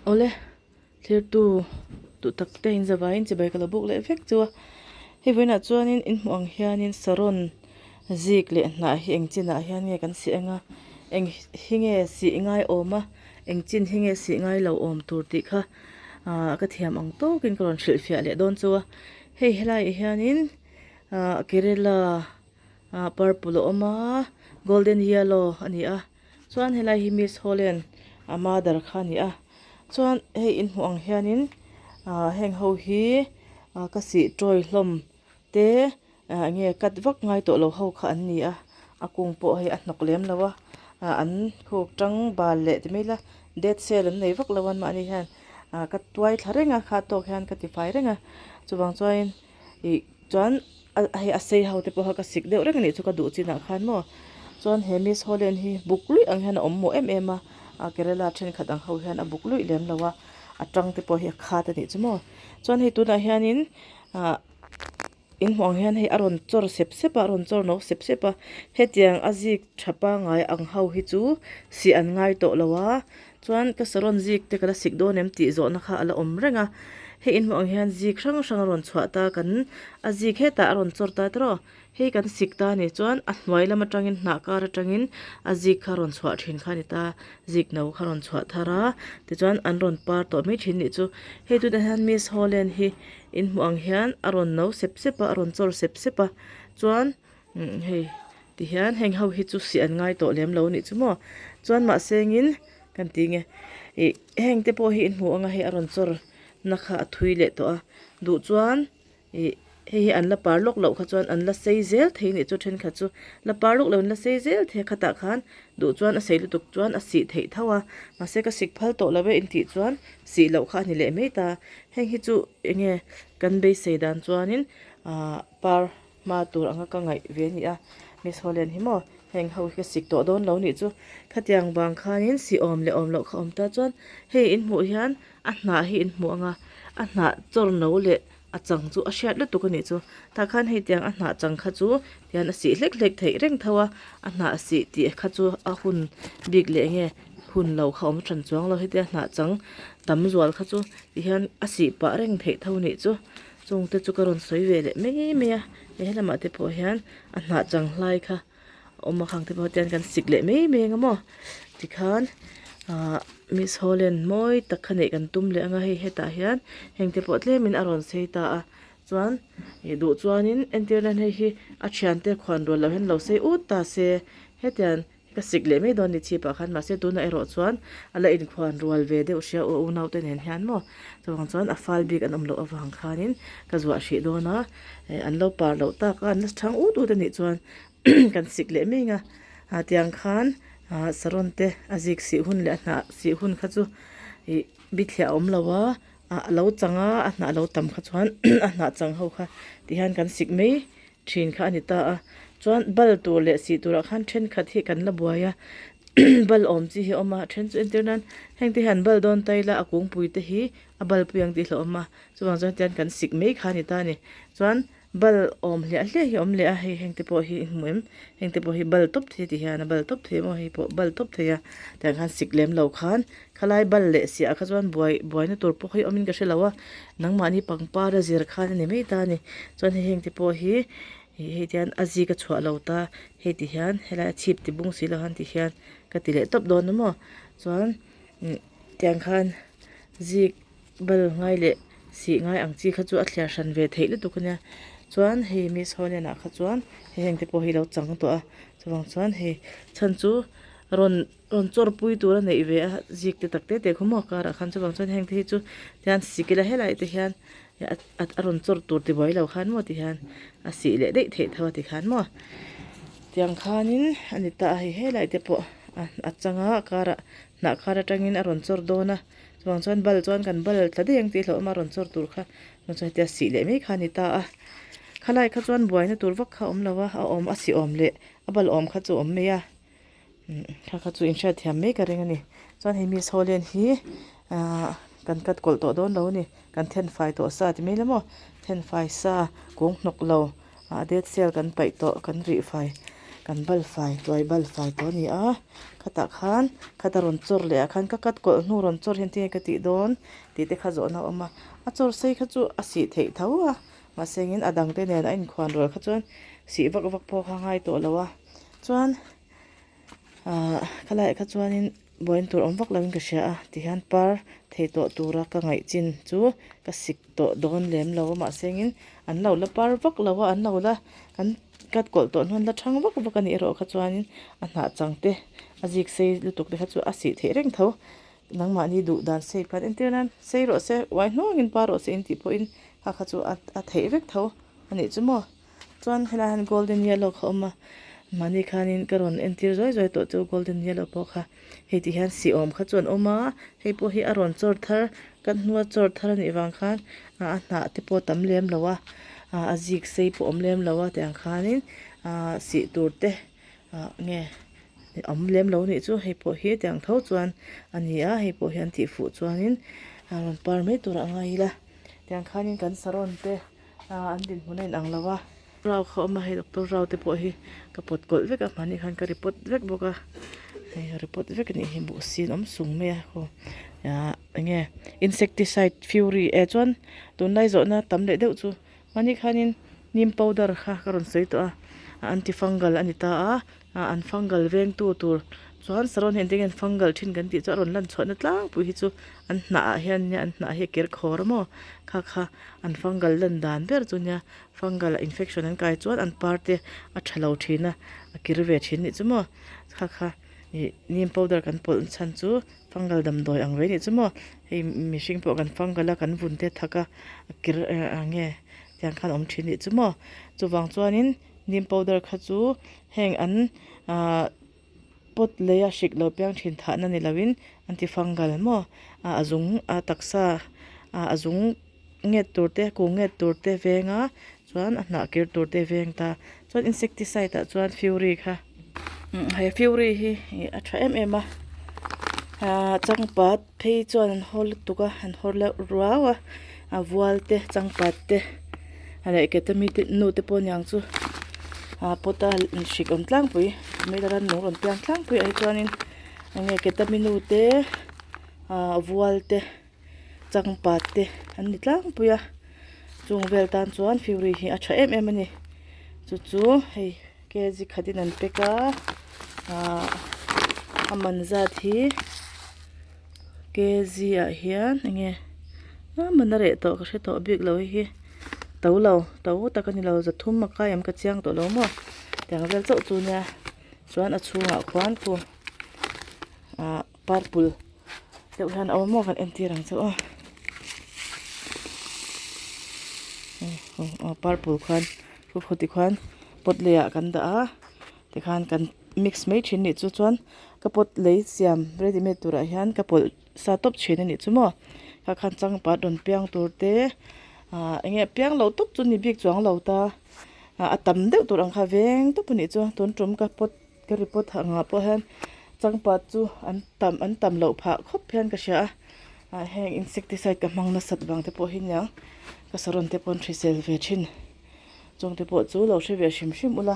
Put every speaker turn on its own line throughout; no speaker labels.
Awle, thlirtu duh tak te in zavaiin chibai ka lo buk leh vek chu a. Hei vawiinah chuanin in hmuh ang hianin saron zik leh hnah hi eng chinah hian nge kan sih ang a, eng hi nge sih ngai awm a, eng chin hi nge sih ngai lo awm tur tih kha ah ka thiam ang tawkin ka rawn hrilhfiah leh dawn chu a. Hei helaiah hianin ah Kerala ah purple a awm a, golden yellow a ni a. Chuan helai hi Miss Holland a mother kha a ni a chuan hei in hmuh ang hianin ah heng ho hi ah ka sih tawi hlawm te ah eng nge cut vak ngai tawh lo ho kha an ni a a kung pawh hei a hnawk lem lo a ah an khuk tang bal leh ti mai ila dead cell an nei vak lo a mahni hian ah ka tuai thla reng a kha tawk hian ka tifai reng a chuvang chuanin Ih chuan hei a sei ho te pawh kha ka sik deuh reng a nih chu ka duh chinah khan maw chuan he miss holland hi buk luih ang hian a awm mawh em em a a kerela thenkhat ang ho hian a buk luih lem lo a a tang te pawh hi a khat a nih chu maw chuan hei tunah hianin ah in hmuh ang hian hei a rawn chawr sep sep a a rawn chawr no sep sep a hetiang a zik tha pangngai ang ho hi chu sih an ngai tawh lo a. Chuan ka saron zik te ka la sik dawn em tih zawhna kha a la awm reng a, hei in hmuh ang hian zik hrang hrang a rawn chhuah ta kan a zik hetah a rawn chawr ta tiraw hei kan sik ta a ni chuan a hnuai lam atangin hnah kar atangin a zik kha a rawn chhuah thin kha a ni ta zik no kha a rawn chhuah thar a tichuan an rawn par tawh mai thin nih chu hei tunah hian miss holland hi in hmuh ang hian a rawn no sep sep a a rawn chawr sep sep a chuan hei. Tihian heng ho hi chu sih an ngai tawh lem lo anih chu maw chuan mahse engin kan ti nge ih heng te pawh hi in hmu ang a hei a rawn chawr na kha a thui leh tawh a duh chuan ih hei hi an la par lawk loh kha chuan an la sei zel thei anih chu thenkhat chu la par lawk loh an la sei zel thei a khatah khan duh chuan a sei lutuk chuan a sih theih tho a mahse ka sik phal tawh lo e intih chuan sih loh kha a ni leh mai ta heng hi chu eng nge kan beisei dan chuanin ah par. Hma tur anga ka ngaih ve a ni a, Miss Holland hi maw heng ho hi ka sik tawh dawn lo nih chu khatiang vang khanin si awm leh awm loh kha awm ta chuan hei in hmuh hian a hnah hi in hmuh ang a, a hnah chawr no leh a chang chu a hriat lutuk a nih chu tah khan hei tiang a hnah chang kha chu tian a sih hlek hlek theih reng tho a, a hnah sih tih kha chu a hun bik leh nge hun lo kha awm hran chuang lo hetia hnah chang tam zual kha chu tihian a sih pah reng theih tho a nih chu. Chung te chu ka rawn sawi ve leh mai mai a, he lamah te pawh hian a hnah chang hlai kha a awm a khang te pawh tian kan sik leh mai mai ang a maw tikhan ahh miss holland mawi tak kha neih kan tum leh ang a hei hetah hian heng te pawh tlemin a rawn sei ta a chuan ih duh chuanin entir nan hei hi a thiante khuan rual loh hian lo sei ut ta se hetiang. Ka sik leh mai dawn ni chhipah khan mahse tunah erawh chuan a la inkhuan rual ve deuh hria u unaute nen hian maw chuvang chuan a fal bik an awm loh avang khanin ka zuah hrih dawn a eh an lo par loh tak a an la chhang ut ut anih chuan kan sik leh mai ang a tiang khan ah saron te a zik sih hun leh a hnah sih hun kha chu ih bithliah a awm lo a ah a lo chang a a hnah lo tam kha chuan a hnah chang ho kha tihian kan sik mai. Thin kha a ni ta a, chuan bal tur leh sih turah khan thenkhat hi kan la buai a, bal awm chi hi a awm a, a then chu entir nan heng te hian bal dawn ta ila a kungpui te hi a bal pui ang tih hlauh a awm a, chuvang chuan tian kan sik mai kha a ni ta a ni, chuan bal awm hliah hliah hi a awm leh a, hei heng te pawh hi i hmu em, heng te pawh hi bal tawp thei ti hian a bal tawp thei maw hei pawh bal tawp thei a, tiang khan sik lem lo khan Khalai bal leh siah kha chuan buai buaina tur pawh hi awmin ka hre lo a, nangmahni pangpar a zir khan a ni mai ta a ni. Chuan hei heng te pawh hi ih hei tihian a zik a chhuah lo ta, hei ti hian helai a chhip ti bung si lo han ti hian ka ti leh tawp dawn a maw. Chuan umm tiang khan zik bal ngai leh sih ngai ang chi kha chu a thliar hran ve theih lutuk a nia. Chuan hei miss Holland ah kha chuan hei heng te pawh hi a lo chang tawh a, chuvang chuan hei chhan chu rawn. Rawn chawrpui tur a neih ve a, zik te tak te te khaw maw karah khan chuvang chuan heng te hi chu tihian sik ila helai te hian a rawn chawr tur ti buai lo khan maw ti hian a sih leh daih theih tho a ti khan maw tiang khanin a ni ta a hei helai te pawh a chang a karah hnah kar atangin a rawn chawr dawn a chuvang chuan bal chuan kan bal tla daih ang tih hlauhawm a rawn chawr tur kha chuan hetia sih leh mai kha a ni ta a khalai kha chuan buaina tur vak kha a awm lo a a awm a sih awm leh a bal awm kha chu a awm mai a. Thla kha chu inhriat thiam mai ka ring a ni. Chuan hei miss Holland hi ahh kan cut kawlh tawh dawn lo a ni. Kan then fai tawh sa ti mai la maw? Then fai sa kung hnawk lo ah dead cell kan paih tawh kan rih fai. Kan bal fai tuai bal fai tawh a ni a khatah khan khata rawn chawr leh ah khan ka cut kawlh hnu rawn chawr hian tinge ka tih dawn tih te kha zawhna a awm a a chawr sei kha chu a sih theih tho a mahse engin a dang te nen a inkhuan rual kha chuan sih vak vak pawh kha a ngai tawh lo a chuan ahh khalaiah kha chuanin buaina tur awm vak lovin ka hria a tihian par thei tawh tura ka ngaih chin chu ka sik tawh dawn lem lo a mahse engin an lo la par vak lo a an lo la kan cut kawlh tawh hnuan la thang vak vak a nih erawh kha chuanin a hnah chang te a zik sei lutuk te kha chu a sih theih reng tho nangmahni duh dan shape khan entir nan sei rawh se uai hnuangin par rawh se intih pawhin kha kha chu a theih vek tho a nih chu maw. Chuan helai hian golden yellow kha a awm a mahni khanin ka rawn entir zuai zuai tawh chu golden yellow pawh kha hei ti hian sih awm kha chu an awm a hei pawh hi a rawn chawr thar kan hnua chawr thar a nih vang khan a hnah te pawh a tam lem lo a a zik sei pawh a awm lem lo a tiang khanin ah sih tur te ah nge awm lem lo anih chu hei pawh hi tiang tho chuan a ni a hei pawh hian tih fuh chuanin a rawn par mai turah a ngai ila tiang khanin kan sarawn te. Aaa an dinhmun a inang lo a rau kha a awm a hei doctor rau te pawh hi ka pawt kawlh vek a hmani khan ka report vek bawk a hei report vek a nih hi buh sin awm sung mai a aw ahh eng nge insecticide fury eh chuan tunlai zawhna tam leh deuh chu hmani khanin neem powder kha ka rawn sawi tawh a anti fungal a ni ta a. Ah an fungal vengtu tur chuan saron hi engtin nge an fungal thin kan tih chu a rawn lan chhuahna tlangpui hi chu an hnah ah hian nia an hnah hi a ker khawr a maw kha kha an fungal lan dan ber chu nia fungal infection an kai chuan an par te a tha lo thin a a kir ve thin nih chu maw kha kha ih neem powder kan pawlh chhan chu fungal damdawi ang ve nih chu maw hei mihring pawh kan fungal a kan vun te thak a a kir eng nge tiang khan a awm thin nih chu maw chuvang chuanin. Neem powder kha chu heng an ahh pot lei a hrik lo piang thin thah na ni lo in an ti fungal maw ah a zung a taksa ah a zung nget tur te kung nget tur te veng a chuan a hnah kir tur te veng ta chuan insecticide ah chuan fury kha he fury hi ih a tha em em a ahh changpat phei chuan an haw lutuk a an haw leuh ruau a a vual te changpat te. A leh ke te mi te nu te pawh aniang chu ah pot a hrik awm tlangpui tomato rannung rawn piang tlangpui ah hi chuanin enge ketaminu te ah vual te changpat te an ni tlangpui a chung vel tan chuan fury hi a tha em em a ni chu chu hei kg khatin an pack a ah a man zat hi. Kg ah hian enge a man a reh tawh ka hre tawh bik lo hi to lo to tak a ni lo zathum a kai em ka chiang tawh lo maw tiang vel chauh chu nia chuan a chhungah khuan khu ah purple deuh hian a awm maw kan entir ang chu aw aw purple khuan khu khu tikhuan pot lei ah kan dah a tikhan kan mix mai thin nih chu chuan ka pot lei siam ready made turah hian ka pawlh sa tawp thin a nih chu maw kha khan changpat rawn piang tur te ah eng nge piang lo tawp chu ni bik chuang lo ta ah a tam deuh tur ang kha veng tawp a nih chu tun tum ka pot ka report ang ah pawh hian changpat chu an tam an tam loh phah khawp hian ka hria a ah heng insecticide ka hmang nasat vang te pawh hi niang ka saron te pawh an hrisel ve thin chungte pawh chu lo hre ve hrim hrim ula.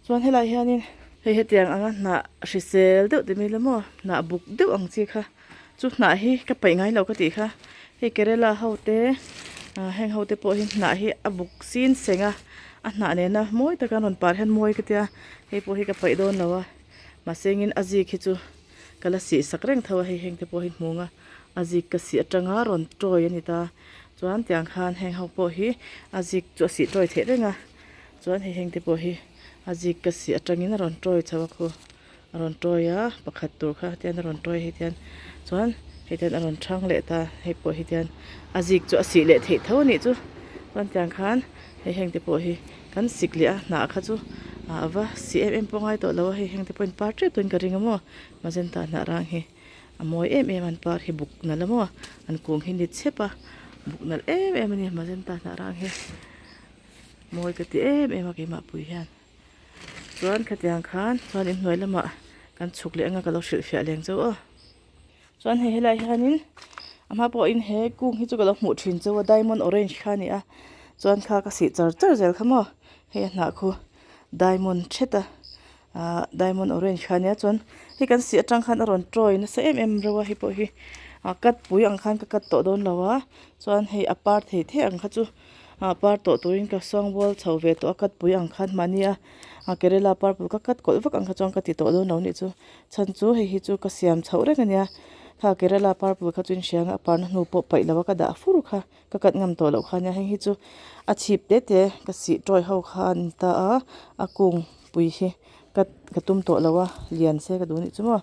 Chuan helai hianin hei hetiang anga hnah hrisel deuh ti mai la maw hnah buk deuh ang chi kha chu hnah hi ka paih ngai lo ka tih kha hei kerela ho te ah heng ho te pawh hi hnah hi a buk sin seng a a hnah nena mawi taka an rawn par hian mawi ka tia hei pawh hi ka paih dawn lo a mahse engin a zik hi chu ka la sih sak reng tho a hei heng te pawh hi hmung a a zik ka sih atanga rawn tawi a ni ta chuan tiang khan heng ho pawh hi a zik chu a sih tawi theih reng a. Chuan hei heng te pawh hi a zik ka sih atangin a rawn tawi chho a khu a rawn tawi a pakhat tur kha tian a rawn tawi hei tian chuan hei tian a rawn thang leh ta hei pawh hi tian a zik chu a sih leh theih tho a nih chu chuan tiang khan hei heng te pawh hi kan sik leh a hnah kha chu a va sih em em pawh ngai tawh lo a hei heng te pawh in par tep turin ka ring a maw magenta hnah rang hi a mawi em em a an par hi buk nalh a maw an kung hi ni chep a buk nalh em em a ni magenta hnah rang hi. Mawi ka ti em em a keimah pui hian chuan khatiang khan chuan inhnuai lamah kan chhuk leh anga ka lo hrilhfiah leng chauh aw chuan hei helai hianin a hma pawhin he kung hi chu ka lo hmuh thin chauh a diamond orange kha a ni a chuan kha ka sih char char zel kha maw hei a hnah khu diamond thet a. Ahh diamond orange kha ania chuan hei kan sih atang khan a rawn tawi nasa em em reuh a hei pawh hi ah cut pui ang khan ka cut tawh dawn lo a chuan hei a par thei thei ang kha chu ah par tawh turin ka sawngbawl chho ve tawh a cut pui ang khan mahni a ah kerela purple ka cut kawlh vak ang kha chuan ka ti tawh dawn lo anih chu chhan chu hei hi chu ka siam chhoh reng ania kha kerela purple kha chu in hria ang a parna hnu pawh paih lo a ka dah fur kha. Ka kat ngam tawh loh kha nia heng hi chu a chhip te te ka sih tawi ho kha a ni ta a a kung pui hi cut ka tum tawh lo a lian se ka duh anih chu maw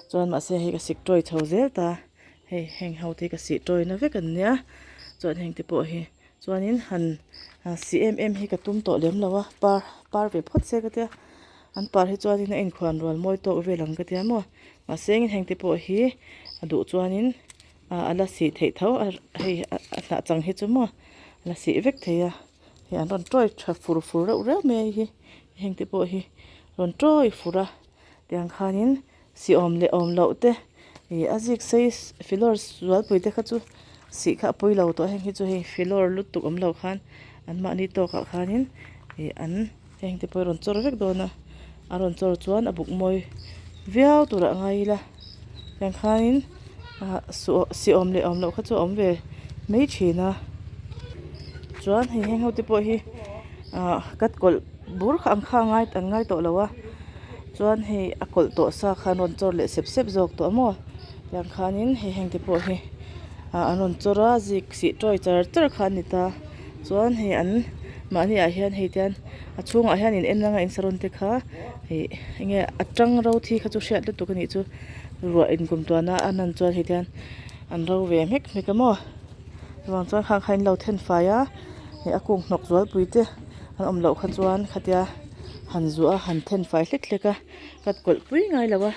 chuan mahse hei ka sik tawi chho zel ta hei heng ho te hi ka sih tawi na vek an nia chuan heng te pawh hi chuanin han sih em em hi ka tum tawh lem lo a par par ve phawt se ka tia an par hi chuanin a inkhuan rual mawi tawk vel ang ka tia maw mahse heng te pawh hi a duh chuanin. Ah a la sih theih tho a hei a hnah chang hi chu maw a la sih vek thei a hei an rawn tawi tha fur fur reuh reuh mai a hei hi heng te pawh hi rawn tawi fur a tiang khanin sih awm leh awm loh te ih a zik sei filawr zualpui te kha chu sih kha a pawi lo tawh a heng hi chu hei filawr lutuk awm lo khan an mahni tawkah khanin ih an heng te pawh hi a rawn chawr vek dawn a a rawn chawr chuan a buk mawi viau turah a ngai ila tiang khanin ah suh sih awm leh awm loh kha chu a awm ve mai thin a chuan hei heng ho te pawh hi ah cut kawlh bur kha ang kha a ngai an ngai tawh lo a chuan hei a kawlh tawh sa kha an rawn chawr leh sep sep zawk tawh a maw tiang khanin hei heng te pawh hi ah an rawn chawr a zik sih tawi char char kha a ni ta. Chuan hei an mahni ah hian hei tian a chhungah hian in en anga in saron te kha ih enge a tang ro thi kha chu hriat lutuk a nih chu ruah in kum tuan a a nan chuan hei tian an ro ve hmek hmek a maw chuvang chuan khang kha in lo then fai a ih a kung hnawk zual pui te an awm loh kha chuan khatia han zuah a han then fai hlek hlek a cut kawlh pui ngai lo a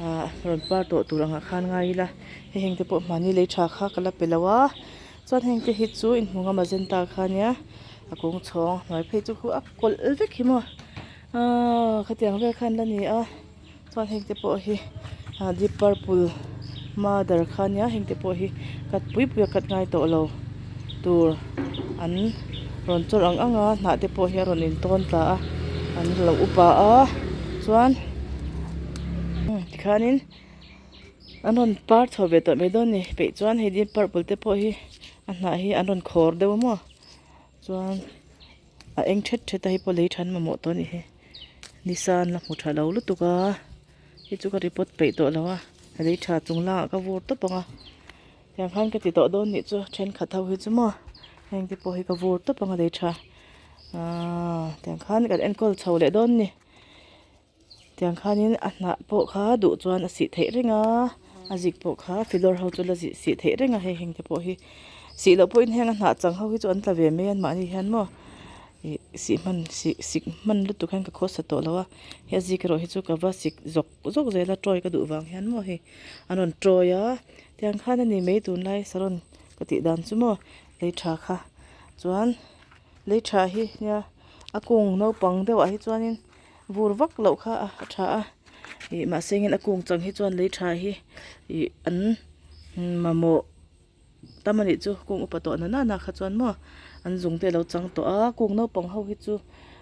ah rawn par tawh tur angah khan ngai ila hei heng te pawh mahni lei tha kha ka la pe lo a. Chuan heng te hi chu inhmu nga magenta kha ania a kung chhawng hnuai phei chu khu a kawlh vek hi maw aaa khatiang vel khan la ni a chuan heng te pawh hi ah deep purple mother kha ania heng te pawh hi cut pui pui a cut ngai tawh lo tur an rawn chawr ang ang a hnah te pawh hi a rawn in tawn tla a an lo upa a chuan tikhanin. An rawn par chho ve tawh mai dawn a ni peih chuan hei deep purple te pawh hi a hnah hi an rawn khawr deuh a maw chuan a eng thet thet a hei pawh lei than mamawh tawh a nih hi nisa an la hmu tha lo lutuk a hei chu ka report peih tawh lo a lei tha chung langah ka vur tawp ang a tiang khan ka ti tawh dawn nih chu thenkhat ho hi chu maw heng te pawh hi ka vur tawp ang a lei tha aaa tiang khan kan enkawl chho leh dawn a ni. Tiang khanin a hnah pawh kha duh chuan a sih theih reng a a zik pawh kha filawr ho chu la zih sih theih reng a hei heng te pawh hi sih loh pawhin heng a hnah chang ho hi chu an tla ve mai a anmahni hian maw ih sih hman sih sik hman lutuk hian ka khawsa tawh lo a hei a zik erawh hi chu ka va sik zawk zawk zel a tawi ka duh vang hian maw hei an rawn tawi a tiang khan a ni mai tunlai saron ka tih dan chu maw lei tha kha chuan lei tha hi nia a kung naupang deuhah hi chuanin. Vur vak loh kha a tha a ih mahse engin a kung chang hi chuan lei tha hi ih an mamawh tam a nih chu kung upa tawh na nana kha chuan maw an zung te alo chang tawh a kung naupang ho hi chu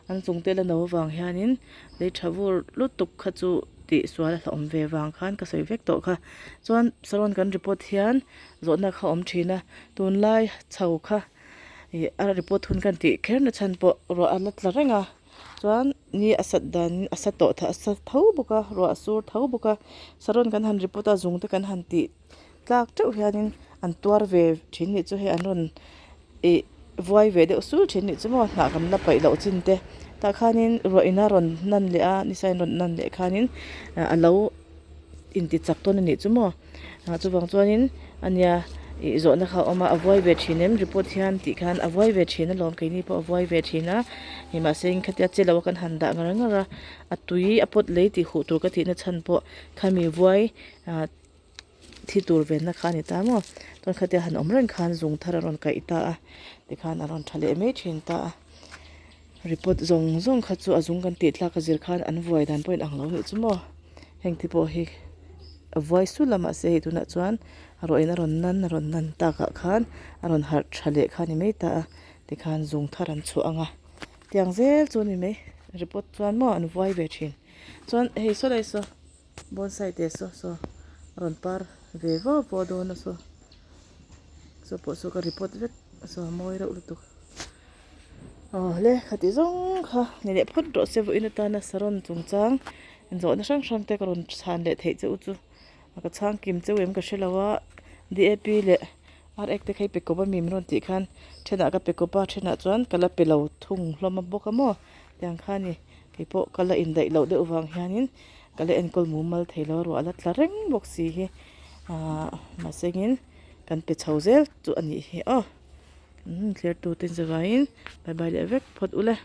an zung te la no avang hianin lei tha vur lutuk kha chu tih sual a hlauhawm ve vang khan ka sawi vek tawh kha chuan saron kan report hian zawhna kha a awm thin a tunlai chho kha ih a report hun kan tih kher na chhan pawh ruah a la tla reng a. Chuan ni a sat dan a sa tawh a sa tho bawk a ruah a sur tho bawk a saron kan han report a zung te kan han tih tlak teuh hianin an tuar ve thin nih chu hei an rawn ih vuai ve deuh sul thin nih chu maw hnah kan la paih loh chin te tah khanin ruah in a rawn nan leh a nisa in rawn nan leh khanin a lo inti chak dawn a nih chu maw. Ah chuvang chuanin ania ih zawhna kha a awm a a vuai ve thin em report hian tih khan a vuai ve thin alawm keini pawh a vuai ve thin a ih mahse khatia che lo a kan han dah ngar ngar a a tui a pawt lei tih huh tur ka tihna chhan pawh khami vuai ah thi tur venna kha a ni ta maw chuan khatia han awm reng khan zung thar a rawn kaih ta a tikhan a rawn tha leh mai thin ta a report zawng zawng kha chu a zung kan tih tlak a zir khan an vuai dan pawh a inang lo nih chu maw heng te pawh hi a vuai sul a mahse hei tunah chuan a rawh in a rawn nan a rawn nan takah khan a rawn harh tha leh kha a ni mai ta a tikhan zung thar an chhuah ang a tiang zel chu a ni mai report chuan maw an vuai ve thin. Chuan hei saw lai saw bonsai te saw saw a rawn par ve vau vau dawn a saw saw pawh saw ka report vek saw a mawi reuh lutuk aw le khati zawng kha ni leh phawt rawh se vawiin atana saron chungchang zawhna hrang hrang te ka rawn chhan leh theih che u chu ka chhang kim cheu em ka hre lo a D A P leh ar ek te kha i pe kawp a mi min rawn tih khan thenah ka pe kawp a thenah chuan ka la pe lo thung hlawm a bawk a maw tiang kha a ni. Kei pawh ka la indaih loh deuh vang hianin ka la enkawl mumal thei lo a ruah la tla reng bawk si hi ahh mahsengin kan pe chho zel chu a nih hi aw umm thlir tute in zavaiin bye bye leh vek phawt ule.